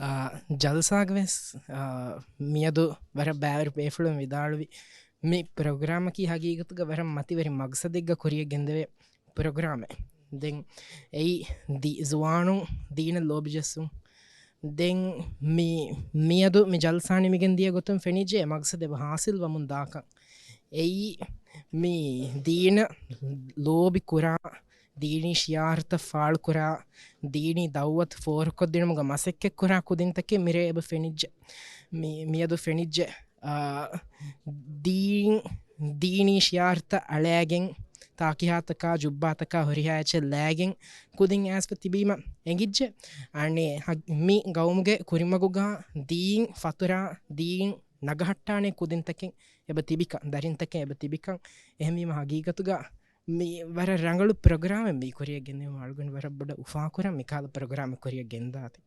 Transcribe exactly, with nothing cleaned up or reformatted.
އާ، ޖަލްސާގަ ވެސް، އާ، މިއަދު ވަރަށް ބައިވަރު ބޭފުޅުން ވިދާޅުވި މި ޕްރޮގްރާމަކީ ހަގީގަތުގަ ވަރަށް މަތިވެރި މަގްސަދެއްގަ ކުރިޔަށް ގެންދެވޭ ޕްރޮގްރާމެއް. ދެން އެއީ ދީ-، ޒުވާނުން ދީނަށް ލޯބިޖައްސުން. ދެން މި-، މިއަދު މި ޖަލްސާ ނިމިގެން ދިޔަ ގޮތުން ފެނިއްޖެ މަގްސަދެއް ހާސިލްވަމުން ދާކަން. އެއީ މި ދީނަށް ލޯބި ކުރާ، ދީނީ ޝިޢާރުތައް ފާޅުކުރާ، ދީނީ ދައުވަތު ފޯރުކޮށްދިނުމުގަ މަސައްކަތްކުރާ ކުދިންތަކެއް މިރޭ އެބަ ފެނިއްޖެ. މި-، މިއަދު ފެނިއްޖެ، އާ، ދީން، ދީނީ ޝިޢާރުތައް އަޅައިގެން، ތާކިހާތަކާ، ޖުއްބާތަކާ ހުރިހާ އެއްޗެއް ލައިގެން ކުދިން އައިސްފަ ތިބީމަ އެނގިއްޖެ. އަނެއް ހަ-، މި ގައުމުގެ ކުރިމަގުގަ ދީން ފަތުރާ، ދީން ނަގަހައްޓާނެ ކުދިންތަކެއް އެބަ ތިބިކަން، ދަރިންތަކެއް އެބަ ތިބިކަން. އެހެންވީމަ ހަގީގަތުގަ މި ވަރަށް ރަނގަޅު ޕްރޮގްރާމެއް މި ކުރިޔަށް ގެންދިޔުމަށް އަޅުގަނޑު ވަރަށް ބޮޑަށް އުފާކުރަން މިކަހަލަ ޕްރޮގްރާމެއް ކުރިޔަށް ގެންދާތީ.